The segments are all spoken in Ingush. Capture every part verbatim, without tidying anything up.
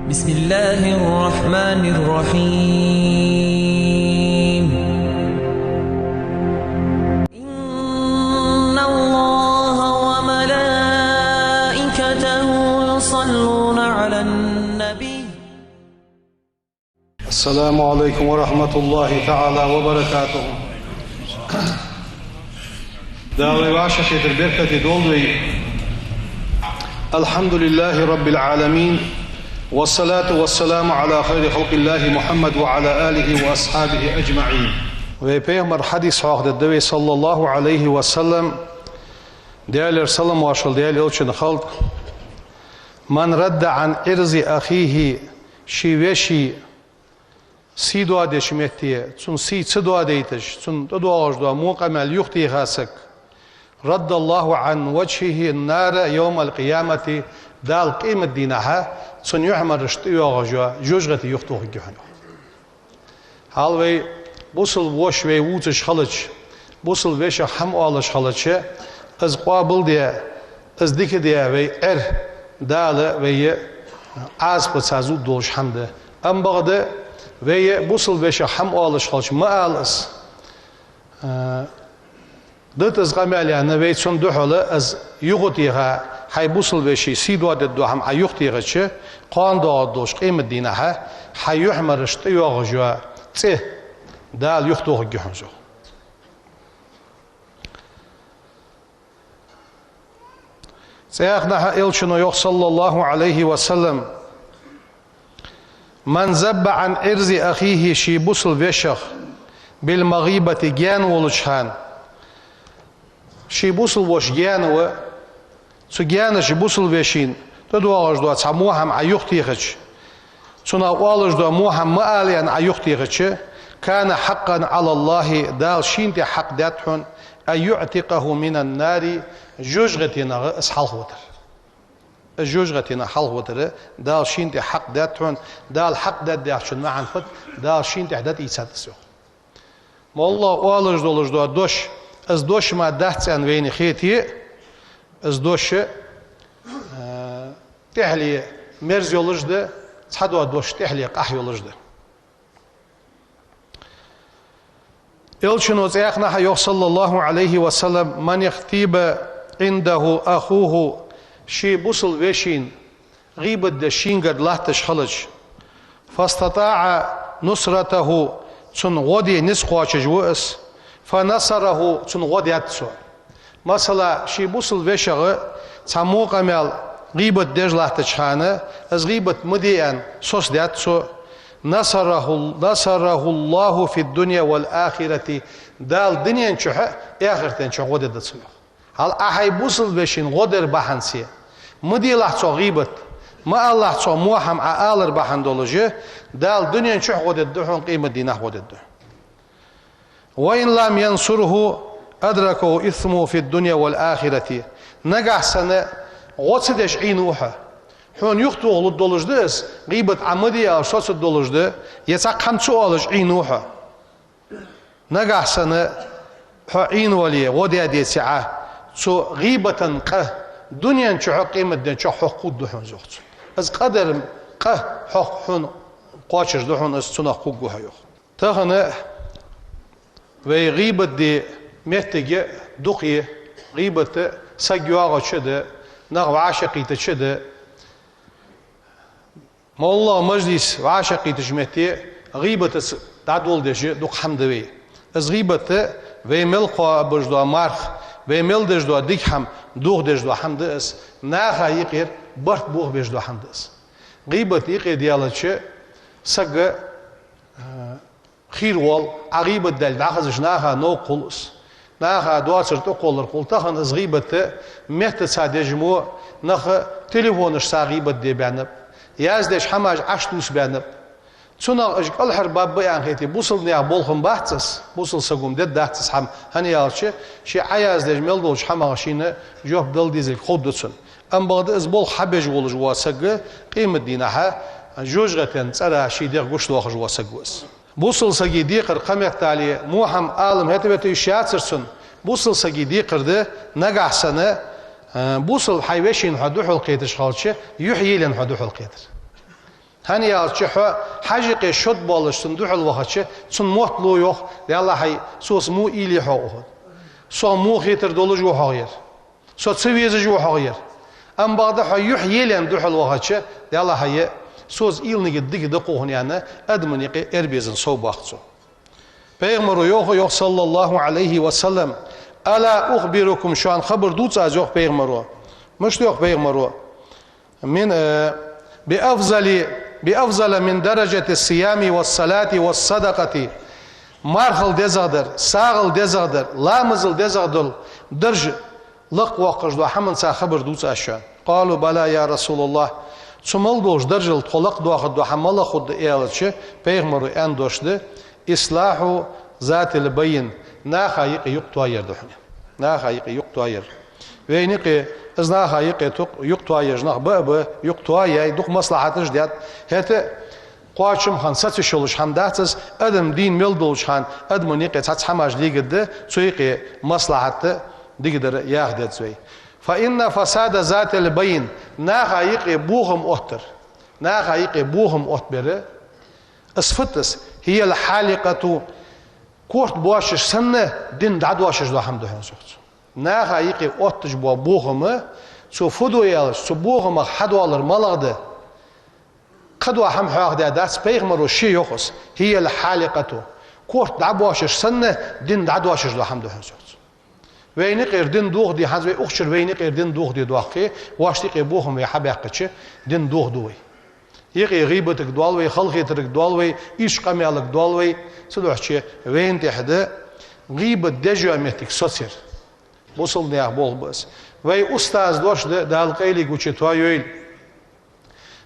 بسم الله الرحمن الرحيم. إن الله وملائكته يصلون على النبي. السلام عليكم ورحمة الله تعالى وبركاته. Дала вай вӀашагӀкхетар беркате долда вай. الحمد لله رب العالمين، والصلاة والسلام على خير خلق الله محمد وعلى آله وأصحابه أجمعين. Вай пайхамара хьадис хьоахадергда вай, صلى الله عليه وسلم, Даьлера салам-моаршал Даьла Элчана хилда: من رد عن عرض أخيه, ший веший сий доадеча метте, цун сий ца доадайташ, цунна тӀадоагӀаш дола во къамаьл юхатеха саг, رد الله عن وجهه النار يوم القيامة, Дала къематдийнахьа цун юхьмараш тӀайоагӀаш йола жожагӀате юхатохаргья хьона. Хьал вай бусалба воша вай вувцаш хилча, бусалба вешех хӀама оалаш хилча, из къоабалде, из дика де вай Ӏер, Дала вай Ӏазапаца зувргдолаш хӀама да. Ам бакъда вай бусалба вешех хӀама оалаш хилча, ма ала из, а, дита из къамаьл аьнна, вай цунна духьала из юхатеха, хьай бусалба веший сий доадергдола хӀама Ӏа юхатехача, кхоана доагӀаргдолаш къематдийнахьа хьай юхьмараш тӀайоагӀаш йола цӀи Дала юхатохаргья хьона цох. ЦӀаькханахьа Элчано йоах, صلى الله عليه وسلم: من ذب عن عرض أخيه, ший бусалба вешех, بالمغيبة, гаьна волча хана. Ший бусалба воша гаьна ва, цу гаьнача бусалба вешийна тӀадоагӀаш дола цхьа во хӀама Ӏа юхатехача, цунах оалаш дола во хӀама ма ала аьнна Ӏа юхатехача, كان حقا على الله, Дала шийна тӀа хьакъ даьд хьона, أن يعتقه من النار, жожагӀатенах из хьалхавитар. Из жожагӀатенах хьалхавитар Дала шийна тӀа хьакъ даьд хьона. Дала хьакъ даьд яхачун маӀан фуд? Дала шийна тӀа дӀатӀаийцад из, йоах. МоллагӀа оалаш долаш дола дош, из дош мара дац аьнна вайна хете, из дош, а, тӀехьале мерза йолаш да, цхьадола дош тӀехьале къахьа йолаш да. Элчано цӀаькханахьа йоах, صلى الله عليه وسلم: من اغتيب عنده أخوه, ший бусалба вешийна гӀийбат деш шийгара латташ хилча, فاستطاع نصرته, цунна гӀо де низ кхоачаш ва из, فنصره, цунна гӀо даьд цо. Масала, ший бусалба вешех цхьа во къамаьл, гӀийбат деш латтача хана, из гӀийбат ма де аьнна, соцадаьд цо. نصره، نصره الله في الدنيا والآخرة, Дала дунен чухь а, эхартен чухь а гӀо дергда цунна. Хьал Ӏа хьай бусалба вешийна гӀо дар бахьанца, ма делахь цох гӀийбат, ма алалахь цох во хӀама Ӏа алар бахьан долаш, Дала дунен чухь гӀо дергда хьона, къематдийнахьа гӀо дергда. وإن لم ينصره أدركه إثمه في الدنيا والآخرة. Нагахь санна гӀо ца деш Ӏийна ва хьо, хьона юхатоха лургдолаш да из, гӀийбат Ӏа ма де аьлча соцаргдолаш да, е цхьаккха хӀама ца оалаш Ӏийна ва хьо. Нагахь санна хьо Ӏийна вале, гӀо даь деце Ӏа, цу гӀийбата къа дунен чухь а, къематден чухь а хьох кхувргда хьона, йоах цо. Из къа дар къа хьох, хьона кхоачаш да хьона из, цунах кхувргва хьо, йоах. Тахан вай гӀийбат де моттиг дукха я, гӀийбат саг йоагӀача да, нах вӀашагӀкхийтача да. МоллагӀа мажлис, вӀашагӀкхийтача метте гӀийбатаца дӀадоладеш дукха хӀама да вай. Из гӀийбат вай мел кхоабаш дола марха, вай мел деш дола дика хӀама дохадеш дола хӀама да из, наха юкъера барт бохабеш дола хӀама да из. ГӀийбат юкъе даьлча, саг, а, хийра воал, Ӏа гӀийбат даьлча дӀахазача наха новкъа хул из. Наха доацар тӀакхоллар хул. Тахан из гӀийбат меттаца деш мо, нах телефонашца гӀийбат де баьннаб, яздеш хӀамаш Ӏаш дувца баьннаб. Цунах уж кӀалхарбаьб аьнна хете, бусалба наьха болх-м бац из, бусалба саго-м дергдац из хӀама, хӀана аьлча, ше Ӏа яздеш мел долча хӀамах шийна жоп дала дезилга ховргда цунна. Ам бакъда из болх хьабеш волаш вола саг, къематдийнахьа жожагӀатен цӀера ший дегӀ гучадоахаш вола саг ва из. Бусалба сага декхар кхы меттел, во хӀама ала-м хӀета-вета йиш яцар цунна. Бусалба сага декхар да, нагахь санна, а, бусалба хьай вешийна хьо духьалкхеташ хилча, юхь елаенна хьо духьалкхетар. ХӀана аьлча, хьо Хьажа юкъе шод болаш цунна духьал вахача, цунна мотт лу йоах: «Даьллахьа, со ас мо уйла е хьогӀ, со мо хетар долаш ва хьогӀ ер, со ца везаш ва хьогӀ ер». Амма бакъда хьо юхь елен духьал вахача: «Даьллахьа, со ас уйла нигат дика да кхухьна», — аьнна, адамий юкъе эр безам совбоаккх цо. Пайхамаро йоах, йоах, саллаллахӀу Ӏалайхи ва саллам: «ألا أخبركم», шоана хабар дувций аз, йоах пайхамаро. Мишта йоах пайхамаро? «من، э, بأفضل، بأفضل من درجة الصيام والصلاة والصدقة». Мархал дезагӀдар, сагӀал дезагӀдар, ламазал дезагӀдола дарж лакхвоаккхаш дола хӀаманца хабар дувций аз шоана? «قالوا بلى يا رسول الله». Цу мел долча даржал тхо лакхдоахаргдола хӀама малагӀа хургда аьлча, пайхамаро аьнна дош да: «إصلاح ذات البين», наха юкъе юкъ тоаяр да хьона. Наха юкъе юкъ тоаяр. Вайна юкъе, из наха юкъе тук-, юкъ тоаеш нах ба а ба, юкъ тоаяьй, дукха маслахьаташ даьд. ХӀаьта а кхоачам хинна саца йиш йолаш хӀама дац из, адам дийна мел долча хана, адамий юкъе цхьацца хӀамаш легаргда, цу юкъе маслахьат а, дикадар а яха деза вай. «فإن فساد ذات البين», наха юкъе бохам оттар. Наха юкъе бохам оттабар. Из фуд из? «هي الحالقة», корта боашаш санна, дин дӀадоашаш дола хӀама да хьона, йоах цо. Наха юкъе отташ бола бохам, цо фу ду аьлча, цу бохамах хьадоалар малагӀа да? Кхыдола хӀама хьоахадаь дац, пайхамаро ше йоах из: «هي الحالقة». Корта дӀабоашаш санна, дин дӀадоашаш дола хӀама да хьона, йоах цо. Вайна юкъера дин дохаде, хӀанз вай укх чура вайна юкъера дин дохаде доахке, вайшта юкъе бохам вай хьабаьккхача, дин дохаду вай. Юкъе гӀийбатага доал вай, халахетарга доал вай, ийрча къамаьлага доал вай, цудухьа вайна тӀехьа да гӀийбат деш йола моттиг соцаяр. Бусалба наьха болх ба из. Вай устаза дош да, Дала къайле гуча тоайойла.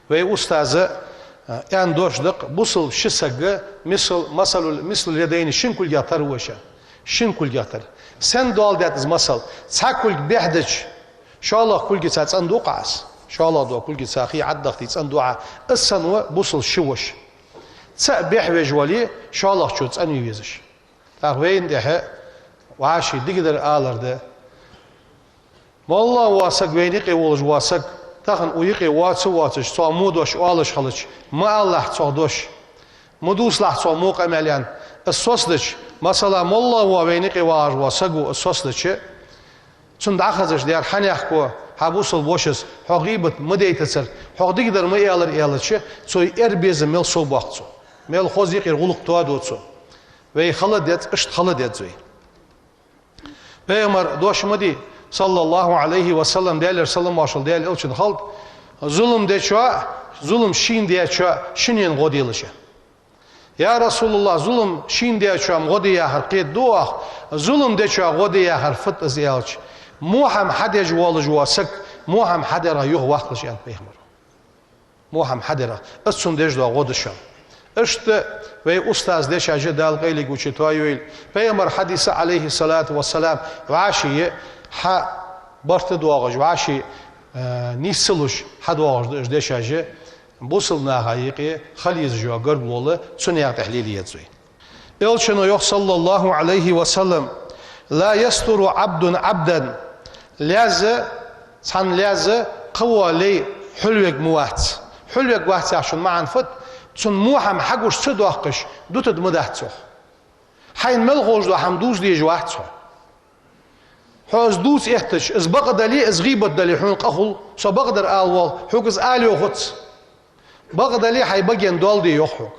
Вай устаза, а, аьнна дош да-кх: бусалба ши саг, мисал, مثل، مثل اليدين, шин кулгех тара ва шоана. Шин кулгех тара. Сенна доаладаьд из масал? Цхьа кулг бӀехдича, шоллагӀа кулгаца цӀендув-кх Ӏа из. ШоллагӀа дола кулгаца хий Ӏаддахийта цӀендув Ӏа. Из санна ва бусалба ши воша. ЦаӀ бӀехвеш вале, шоллагӀчо цӀенве везаш. ТӀаккха вайна тӀехьа вӀаший дикадар алар да. МоллагӀа вола саг, вайна юкъе волаш вола саг, тахан укх юкъе воаца а воацаш, цо во дош оалаш хилча, ма алалахь цох дош, ма дувцалахь цох во къамаьл аьнна, из соцадича, масала, моллагӀа вола вайна юкъе вагӀаш вола саг ва, из соцадича, цунна дӀахазаш: «Дера, хьанехко, хьа бусалба воша из, хьох гӀийбат ма дайтацар, хьох дикадар ма аьлар», — аьлча, цо ер безам мел совбоаккх цо. Мел хоза юкъера гӀулакх тоаду цо. Вай хала деза, иштта хала деза вай. Пайхамара дош ма дий, саллаллахӀу Ӏалайхи ва саллам, Даьлера салам-моаршал Даьла Элчанна хилда: зулам дечоа, зулам шийна даьчоа шиннена гӀо делаш. «Я РасулаллахӀ, зулам шийна даьчоа-м гӀо де яхар кхетаду оаха, зулам дечоа гӀо де яхар фуд из?» — аьлча, во хӀама хьадеш волаш вола саг во хӀама хьадерах юхаваккхалаш, аьннад пайхамаро. Во хӀама хьадерах. Из цунна деш дола гӀо да шоана. Иштта вай устаза дешаш а, Дала къайле гуча тоайойла. Пайхамара хьадис а, Ӏалайхи ссалату вассалам, вӀаший хьа барт а доагӀаш, вӀаший, э, нийса ца луш хьадоагӀаш да уж дешаш а, бусалба наха юкъе хила езаш йола гаргало а цу наькъа тӀа лелае еза вай. Элчано йоах, саллаллахӀу Ӏалайхи ва саллам: «لا يستر عبد عبدا». Лаьза, цхьан лаьза кхывола лай хьулвергма вац. Хьулвергвац яхачун маӀан фуд? Цунна во хӀама хьагуш ца доаккхаш, дутаргма дац цох. Хьайна мел ховш дола хӀама дувца дезаш вац хьо. Хьо из дувца эттача, из бакъ дале, из гӀийбат дале, хьона къа хул, со бакъдар ала воал, хьога из ала йоахац. Бакъ дале, хьай баген доал де йоах хьога.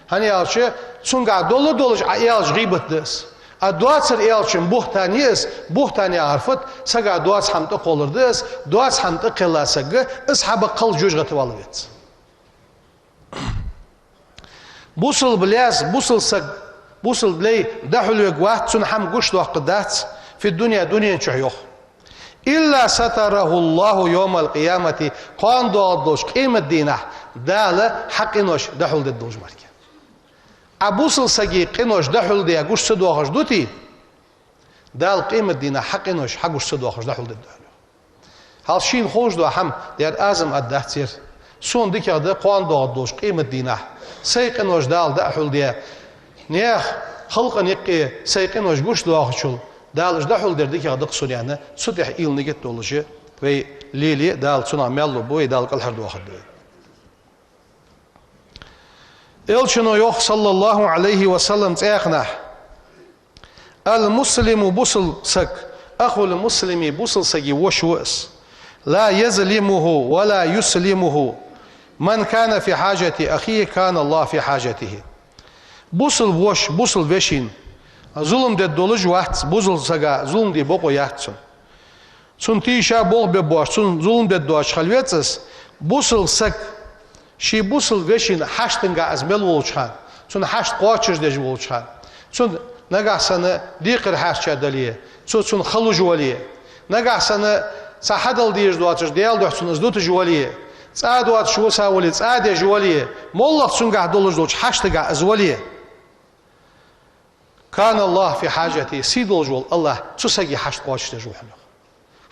ХӀана аьлча, цунгахь дола долаш Ӏа аьлча гӀийбат да из. А доацар аьлча-м бухӀтан я из, бухӀтан яхар фуд? Сага доаца хӀама тӀакхоллар да из, доаца хӀама тӀакхелла саг, из хьа бакъ хилча жожагӀате вала веза. Бусалба лаьза, бусалба саг, бусалба лай дӀахьулвергвац, цунна хӀама гучадоаккхаргдац, في الدنيا, дунен чу йоах. «إلا ستره الله يوم القيامة», кхоана доагӀаш долча къематдийнахьа Дала хьа къинош дӀахьулдергдолаш мара. Ӏа бусалба сага къинош дӀахьулдаь гуш ца доахаш дутий, Дала къематдийнахьа хьа къинош хьагуш ца доахаш дӀахьулдергда хьона. Хьал шийна ховш дола хӀама, дера, аз-м аргдац ер. Сона дикагӀа да кхоана доагӀаш долча къематдийнахьа сай къинош Дала дӀахьулдаь, наьха халкъа юкъе сай къинош гуш доахачул, Дала уж дӀахьулдер дикагӀа да-кх сона, аьнна, цу тӀа уйла-нигат долаш вай лелае, Дала цунах маьл лургба вай, Дала кӀалхардоахаргда вай. Элчано йоах, саллаллахӀу Ӏалайхи ва саллам, цхьаькханахьа: «المسلم, бусалба саг, أخو المسلم, бусалба сага воша ва из. لا يظلمه ولا يسلمه. من كان في حاجة أخيه كان الله في حاجته». Бусалба воша бусалба вешийна зулам деш долаш вац, бусалба сага зулам де бокъо яц цунна. Цунна тийша болх бергбоацаш, цунна зулам деш доацаш хила веза из. Бусалба саг ший бусалба вешийна хьаштагахьа из мел волча хана, цунна хьашт кхоачашдеш волча хана, цунна нагахьа санна декхар хьарчадаьле, цо цунна хала луш вале, нагахьа санна цхьа хьадала дезаш доацаш, Даьла духьа цунна из дуташ вале, цӀа доацаш виса вале, цӀа деш вале, моллагӀа цунгахьа долаш долча хьаштагахьа из вале, كان الله في حاجته, сий долаш вола АллахӀ цу сага хьашт кхоачашдеш ва хьона, йоах.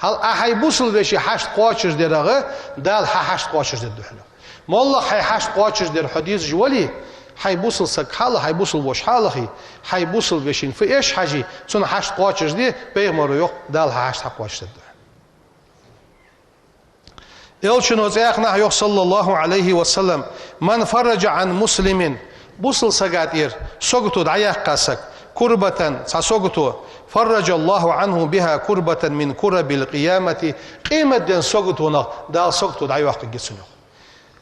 Хьал а хьай бусалба веший хьашт кхоачашдарах Дала хьа хьашт кхоачашдергда хьона, йоах. МоллагӀа хьай хьашт кхоачашдар хьо дезаш вале, хьай бусалба саг хьалаха, хьай бусалба воша хьалаха, хьай бусалба вешийна фу эш хьажа, цунна хьашт кхоачашде, пайхамаро йоах, Дала хьа хьашт хьакхоачашдергда хьона. Элчано цхьаькханахьа йоах, саллаллахӀу Ӏалайхи ва саллам: «من فرج عن مسلم», бусалба сага тӀера сагото дӀаяккха саг, «كربة», цхьа сагото, «فرج الله عنه بها كربة من كرب القيامة», къематден саготонах Дала сагото дӀайоаккхаргья цунна, йоах.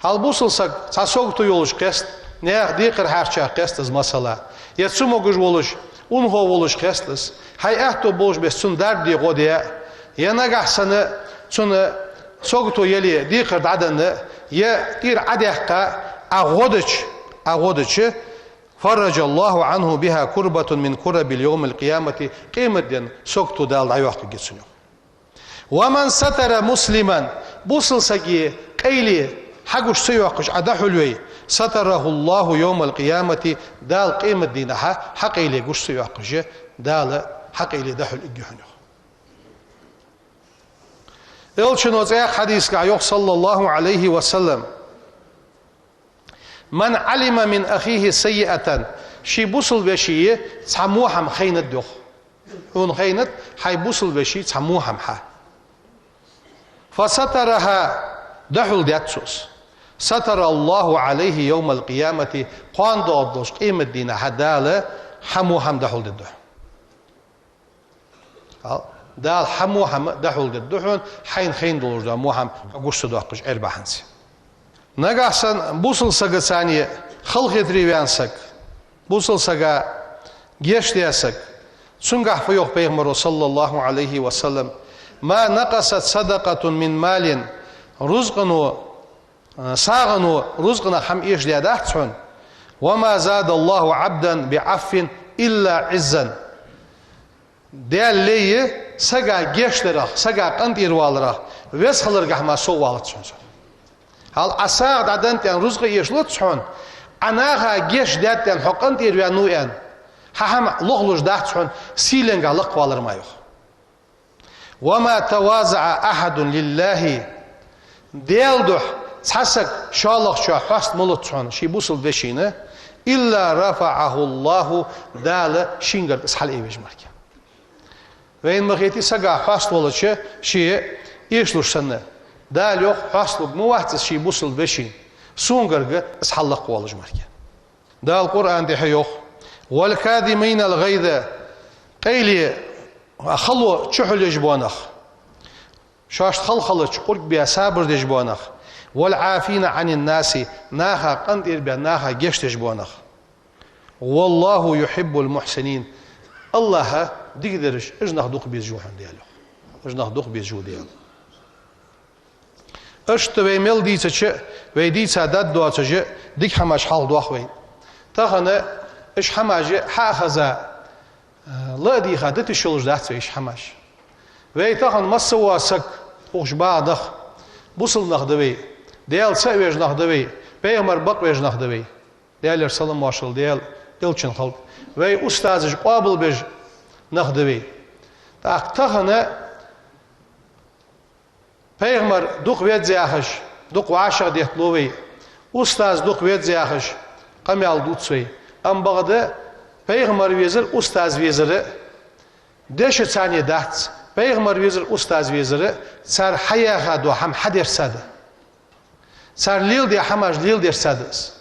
Хьал бусалба саг цхьа сагото йолаш кхест, наьха декхар хьарча кхест из, масала, е цамогаш волаш, унахо волаш кхест из, хьай аьттув болаш беса цунна дарба де, гӀо де, е нагахьа санна цунна сагото яле, декхар дӀаденна, е тӀера Ӏодаьккха, Ӏа гӀо дича, Ӏа гӀо дича, «فرج الله عنه بها كربة من كرب يوم القيامة», къематден сагото Дала дӀайоаккхаргья цунна, йоах. «ومن ستر مسلما», бусалба сага къайле хьагуш ца йоаккхаш Ӏа дӀахьулве, «ستره الله يوم القيامة», Дала къематдийнахьа хьа къайле гуш ца йоаккхаш, Дала хьа къайле дӀахьулъергья хьона, йоах. Элчано цхьаькха хьадисагахьа йоах, саллаллахӀу Ӏалайхи ва саллам: «من علم من أخيه سيئة», ший бусалба веший цхьа во хӀама хайнад, йоах. Хьона хайнад хьай бусалба веший цхьа во хӀама хьа. «فسترها», дӀахьулдаьд цо из. «ستر الله عليه يوم القيامة», кхоана доагӀаш долча къематдийнахьа Дала хьа во хӀама дӀахьулдергда хьона. Дала хьа во хӀама дӀахьулдергда хьона, хьайна хайна долаш дола во хӀама хьо гуш ца доаккхаш Ӏер бахьанца. Нагахьа санна бусалба сагаца халахетаре ваьнна саг, бусалба сага гешт даь саг, цунгахьа фу йоах пайхамаро, саллаллахӀу Ӏалайхи ва саллам: «ما نقصت صدقة من مال», рузкъано, сагӀано рузкъанах хӀама эшадаьдац хьона, «وما زاد الله عبدا بعفو إلا عزا». Даьла лай сага гешт дарах, сага къинтӀера валарах, везхаларгахьа мара сов валац хьона цо. Хьал Ӏа сагӀа дӀаденнад аьнна рузкъа эшалац хьона, Ӏа наха гешт даьд аьнна хьо къинтӀера ваьннав аьнна, хьа хӀама лохлуш дац хьона, сийленгахьа лакхвалар мара, йоах. «وما تواضع أحد لله». Даьла духьа цхьа саг шоллагӀчоа хьоаста ма лац хьона ший бусалба вешийна, «إلا رفعه الله», Дала шийгара из хьалъайвеш мара. Вайна ма хетий, сага хьоаста волча ше эшалуш санна, Дала йоах, хьоасталургма вац из ший бусалба вешийна, сона гарга из хьаллакхвоалаш мара. Дала Къуръан тӀа йоах: «والكاظمين الغيظ», къайле, хало чухьулъеш бола нах, шоашта хала хилча къург бе сабар деш бола нах, «والعافين عن الناس», наха къинтӀера бе, наха гешт деш бола нах. «والله يحب المحسنين». АллахӀа дикадераш, уж нах дукха безаш ва хьона, Даьла йоах. Уж нах дукха безаш ва Даьла. Иштта вай мел дийцача, вай дийца даргдоацача дика хӀамаш хьалхадоах вай. Тахан уж хӀамаш хьа а хеза, ла а дийха, да тиша йолаш дац вай уж хӀамаш. Вай тахан масса а вола саг, укхаза багӀа нах, бусалба нах да вай, Даьла цаӀ веш нах да вай, пайхамар бакъвеш нах да вай. Даьлера салам-моаршал хилда Даьла элчан халкъ. Вай устазаш къоабалбеш нах да вай. ТӀаккха тахан пайхамар дукха веза яхаш, дукха вӀашагӀдетталу вай. Устаз дукха веза яхаш, къамаьл дувц вай. Амма бакъда пайхамар везар, устаз везар дешаца дац. Пайхамар везар, устаз везар цар хьаяьха дола хӀама хьадеш ца да. Цар леладаь хӀамаш леладеш ца да из.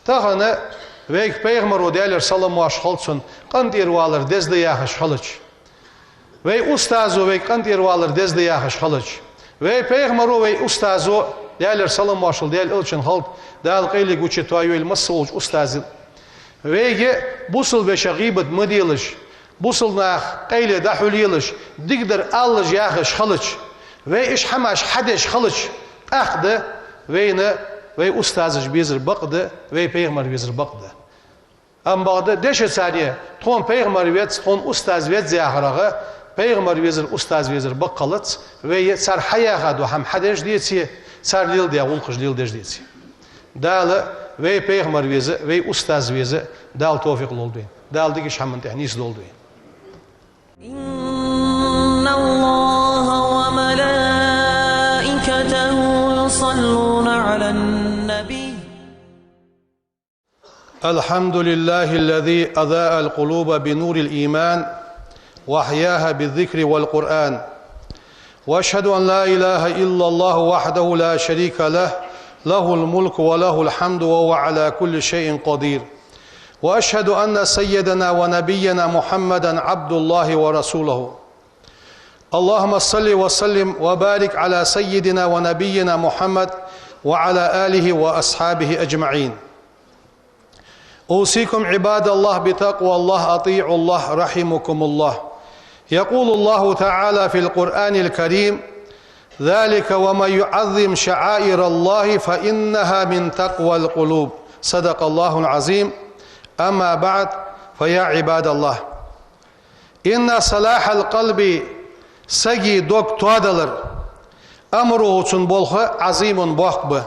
Тахан вайга пайхамаро, Даьлера салам-моаршал хилда цунна, къинтӀера валар деза да яхаш хилча, вай устазо вайга къинтӀера валар деза да яхаш хилча, вай пайхамаро, вай устазо, Даьлера салам-моаршал Даьла элчанна хилда, Дала къайле гуча тоайойла массаволча устаза, вайга бусалба веший гӀийбат ма делаш, бусалба наха къайле дӀахьулъелаш, дикадар алалаш яхаш хилча, вай уж хӀамаш хьадеш хилча, тӀаккха да вайна вай устазаша безар бакъ да, вай пайхамар везар бакъ да. Амма бакъда дешаца цар: «Тхона пайхамар веза, тхона устаз веза», яхарах, пайхамар везар, устаз везар бакъ хилац, вай цар хьаяьха дола хӀама хьадеш деце, цар леладаь гӀулакхаш леладеш деце. Дала вай пайхамар веза, вай устаз веза Дала товфикъ лолда вайна. Дала дикача хӀаман тӀа нийсдолда вай. إن الله وملائكته يصلون على النبي. الحمد لله الذي أضاء القلوب بنور الإيمان وأحياها بالذكر والقرآن. وأشهد أن لا إله إلا الله وحده لا شريك له، له الملك وله الحمد وهو على كل شيء قدير. وأشهد أن سيدنا ونبينا محمدا عبد الله ورسوله. اللهم صل وسلم وبارك على سيدنا ونبينا محمد وعلى آله وأصحابه أجمعين. أوصيكم عباد الله بتقوى الله، أطيعوا الله رحمكم الله. يقول الله تعالى في القرآن الكريم: ذلك ومن يعظم شعائر الله فإنها من تقوى القلوب. صدق الله العظيم. أما بعد، فيا عباد الله، إن صلاح القلب, сага дог тоадалар, أمره, цун болх, عظيم, боккха ба.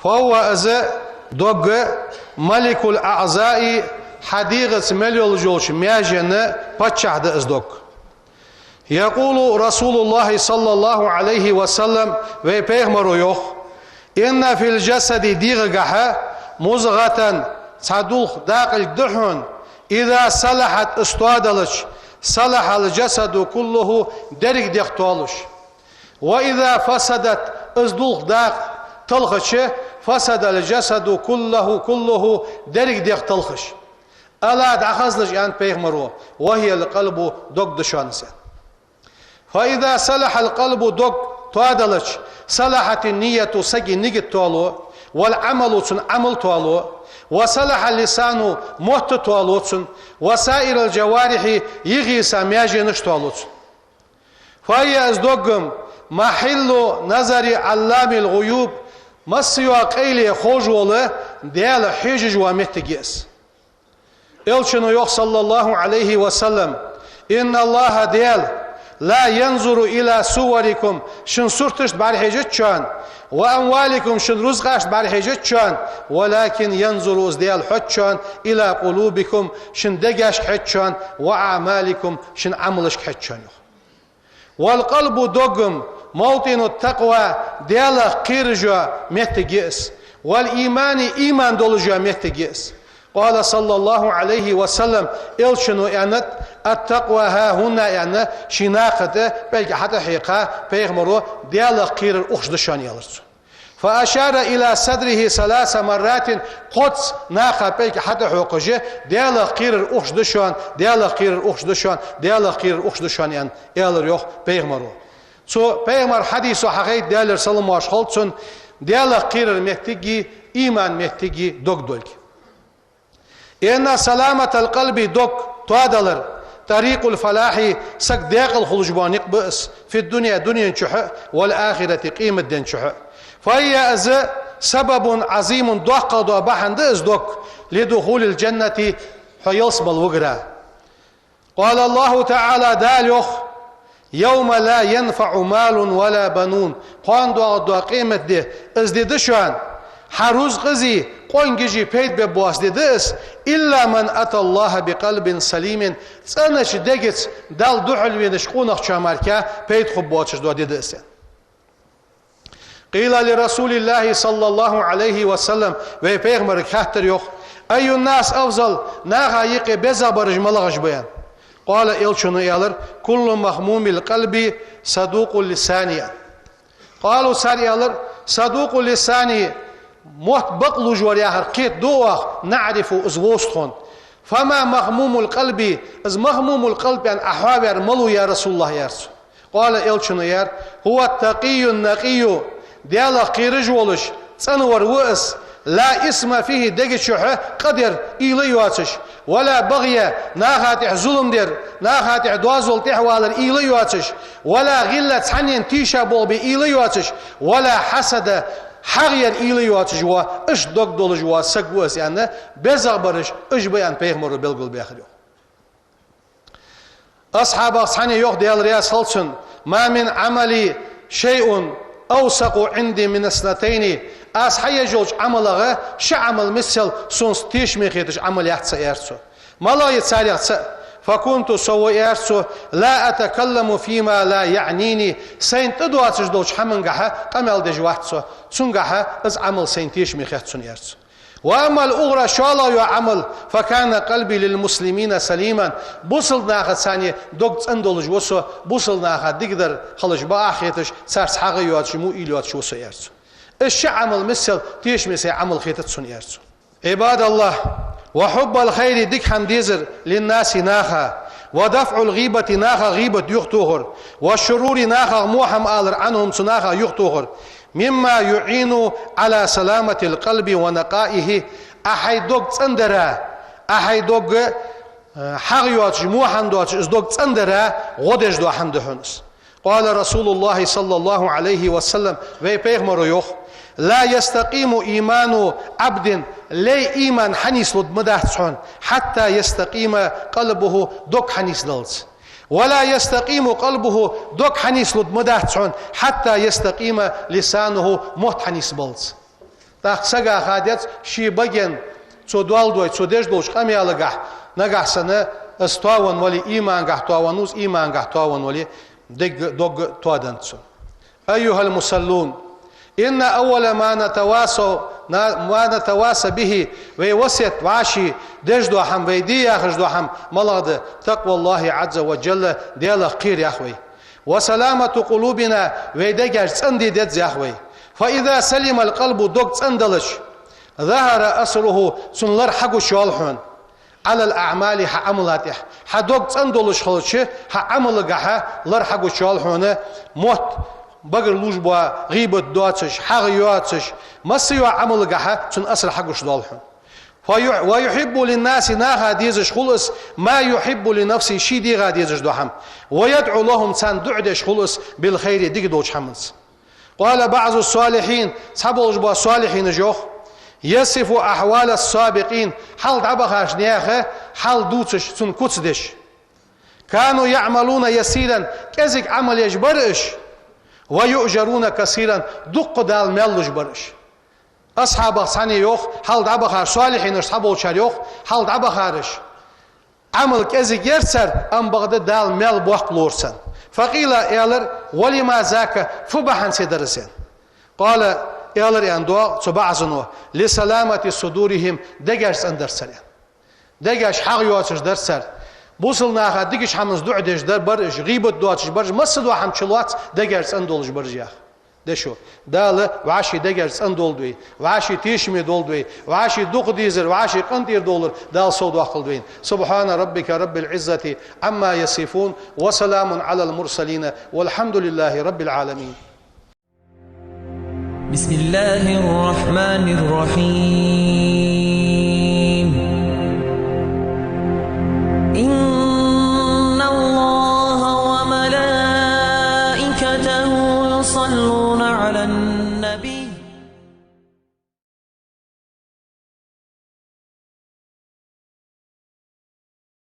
فهو, из дог, ملك الأعضاء, хьа дегӀаца мел йолаш йолча маьжен паччахь да из дог. يقول رسول الله صلى الله عليه وسلم, вай пайхамаро йоах: إن في الجسد, дегӀагахьа, مضغة, цхьа дулх, дакъилг да хьона, إذا صلحت, из тоадалча, صلح الجسد كله, деррига дегӀ тоалуш. وإذا فسدت, из дулх, дакъа талхача, فسد الجسد كله, كله, деррига дегӀ талхаш. ألا, дӀахазалаш, аьннад пайхамаро, وهي القلب, дог да шоана из. فإذا صلح القلب, дог тоадалча, صلحت النية, сага нигат тоалу, والعمل, цун Ӏамал тоалу, وصلح اللسان, мотт тоалу цун, وسائر الجوارح, йиса маьженаш тоалу цун. فهي, из дог, محل نظر علام الغيوب, массайола къайле ховш вола Даьла хьежаш вола моттиг я из. Элчано йоах, صلى الله عليه وسلم: إن الله, Даьла, لا ينظر إلى صوركم, шун сурташта бӀарахьежац шоана, وأموالكم, шун рузкъашта бӀарахьежац шоана, ولكن ينظر, из Даьла хьож шоана, إلى قلوبكم, шун дегашка хьеж шоана, وأعمالكم, шун Ӏамалашка хьеж шоана, йоах. والقلب, дог, موطن التقوى, Даьлах кхераш йола моттиг я из, والإيمان, иман долаш йола моттиг я из. قال صلى الله عليه وسلم, элчано аьннад: التقوى ها هنا, аьнна, ший накха тӀа пӀелг хьатӀахьекха пайхамаро, Даьлах кхерар укхаза да шоана, аьлар цо. فأشار إلى صدره ثلاث مرات, кхозза накха пӀелг хьатӀахьокхаш, Даьлах кхерар укхаза да шоана, Даьлах кхерар укхаза да шоана, Даьлах кхерар укхаза да шоана, аьнна, аьлар, йоах, пайхамаро. Цу пайхамара хьадисо хьахайт, Даьлера салам-моаршал хилда цунна, Даьлах кхерара моттиги, иман моттиги дог долга. إن سلامة القلب, дог тоадалар, طريق الفلاح, саг даькъала хулаш бола никъ ба из, في الدنيا, дунен чухь а, والآخرة, къематден чухь а. فهي, из, سبب عظيم, доккхагӀа дола бахьан да из, дог, لدخول الجنة, хьо ялсмала вигара. قال الله تعالى, Дала йоах: يوم لا ينفع مال ولا بنون, кхоана доагӀаргдола къематди, из ди да шоана, хьа рузкъази, къонгаши пайда бергбоаца ди да из, إلا من أتى الله بقلب سليم, цӀенача дегаца Далла духьалвеннача къонахчоа мара пайда хургбоацаш дола ди да из. قيل لرسول الله صلى الله عليه وسلم, вай пайхамарга хаьттар, йоах: أي الناس أفضل, наха юкъе беза бараш малагӀаш ба, аьнна. قال, элчано аьлар: كل مخموم القلب صدوق اللسان. قالوا, цар аьлар: صدوق اللسان, мотт бакълувш вар яхар кхетаду оаха, نعرف, из вовз тхона. فما مخموم القلب, из مخموم القلب аьнна Ӏа хьоаваьр малув, я РасулаллахӀ, аьлар цо. قال, элчано аьлар: هو التقي النقي, Даьлах кхераш волаш, цӀенвар ва из, لا إثم فيه, дега чухь къа дар, уйла йоацаш, ولا بغي, наха тӀехь зулам дар, наха тӀехь доазол тӀехьавалар уйла йоацаш, ولا غل, цхьаннена тийша болх бе уйла йоацаш, ولا حسد, хьагӀ яр уйла йоацаш вола, иштта дог долаш вола саг ва из аьнна, безагӀбараш уж ба аьнна пайхамаро белгалбаьхар йоах. Асхьабех цхьанне йоах, Даьла раьза хилва цунна: ما من عمل شيء أوثق عندي من اثنتين, аз хьаеш йолча Ӏамалех ши Ӏамал миссел сона тешаме хеташ Ӏамал яц, аьлар цо. МалагӀа я царех цаӀ? فكنت, со ва, аьлар цо, لا أتكلم فيما لا يعنيني, сайна тӀадоацаш долча хӀамангахьа къамаьл деш вац со, цунгахьа из Ӏамал сайна тешаме хет сона, аьлар цо. وأما الأخرى, шоллагӀа йола Ӏамал, فكان قلبي للمسلمين سليما, бусалба нахаца дог цӀена долаш ва со, бусалба наха дикадар хилча бакъахьа хеташ, царца хьагӀ йоацаш, муӀил йоацаш ва со, аьлар цо. Из ши Ӏамал миссел тешаме сай Ӏамал хетац сона, аьлар цо. عباد الله, وحب الخير, дика хӀама дезар, للناس, наха, ودفع الغيبة, наха гӀийбат юхатохар, والشرور, нахах во хӀама алар, عنهم, цу нахах юхатохар, مما يعين على سلامة القلب ونقائه, Ӏа хьай дог цӀендара, Ӏа хьай дог, э, хьагӀ йоацаш, во хӀама доацаш, из дог цӀендара гӀо деш дола хӀама да хьона из. قال رسول الله صلى الله عليه وسلم, вай пайхамаро йоах: لا يستقيم إيمان عبد, лай иман хьанийслургда ма дац хьона, حتى يستقيم قلبه, дог хьанийсдаллалца. ولا يستقيم قلبه, дог хьанийслургда ма дац хьона, حتى يستقيم لسانه, мотт хьанийсбаллалца. ТӀаккха сага ха деза ший баген, цо доал дой, цо деш долча къамаьлагахьа, нагахьа санна из тоавенна вале, имангахьа тоавенна ва из, имангахьа тоавенна вале, дег, дог тоаденнад цо. أيها المصلون, إن أول ما نتواصى, ما نتواصى به, вай васкет, вӀаший деш дола хӀама, вай де яхаш дола хӀама малагӀа да? تقوى الله عز وجل, Даьлах кхер, йоах вай. وسلامة قلوبنا, вай дегаш цӀенде деза, йоах вай. فإذا سلم القلب, дог цӀенделча, ظهر أثره, цун лар хьагуш йоал хьона, على الأعمال, хьа Ӏамала тӀехьа. Хьа дог цӀендолаш хилча, хьа Ӏамалагахьа лар хьагуш йоал хьона, мотт багара лувш бола, гӀийбат доацаш, хьагӀ йоацаш, масса йола Ӏамалагахьа цун асар хьагуш доал хьона. فيح-, ويحب للناس, наха дезаш хул из, ما يحب لنفسه, ший дегӀа дезаш дола хӀама. ويدعو لهم, царна дуӀа деш хул из, بالخير, дика долча хӀаманца. قال بعض الصالحين, цхьаболаш бола солихьинаша йоах: يصف أحوال السابقين, хьалха дӀабахача наьха хьал дувцаш, цун куц деш. كانوا يعملون يسيرا, кӀезига Ӏамал еш бар уж, ويؤجرون كثيرا, дукха Дала маьл луш бар уж. Асхьабех цхьанне йоах, хьалха дӀабахараш, солихьинаш цхьаболчар йоах, хьалха дӀабахараш Ӏамал кӀезига яр цар, амма бакъда Дала маьл боккха лора царна. فقيل, аьлар: ولم ذاك, фу бахьанце дар из, аьнна. قال, аьлар, аьнна, доагӀа цу баӀзано: لسلامة صدورهم, дегаш цӀена дар цар, аьнна. Дегаш хьагӀ йоацаш дар цар. Бусалба наха дикача хӀаманца дуӀа деш дар бар уж, гӀийбат доацаш бар уж, масса дола хӀама чулоац, дегаш цӀендолаш бар уж, йоах. Дешо, Дала вӀаший дегаш цӀендолда вай, вӀаший тешаме долда вай, вӀаший дукха дезар, вӀаший къинтӀера довлар Дала совдоаккхалда вайна. سبحان ربك رب العزة عما يصفون، وسلام على المرسلين، والحمد لله رب العالمين. بسم الله الرحمن الرحيم. إن الله وملائكته يصلون على النبي.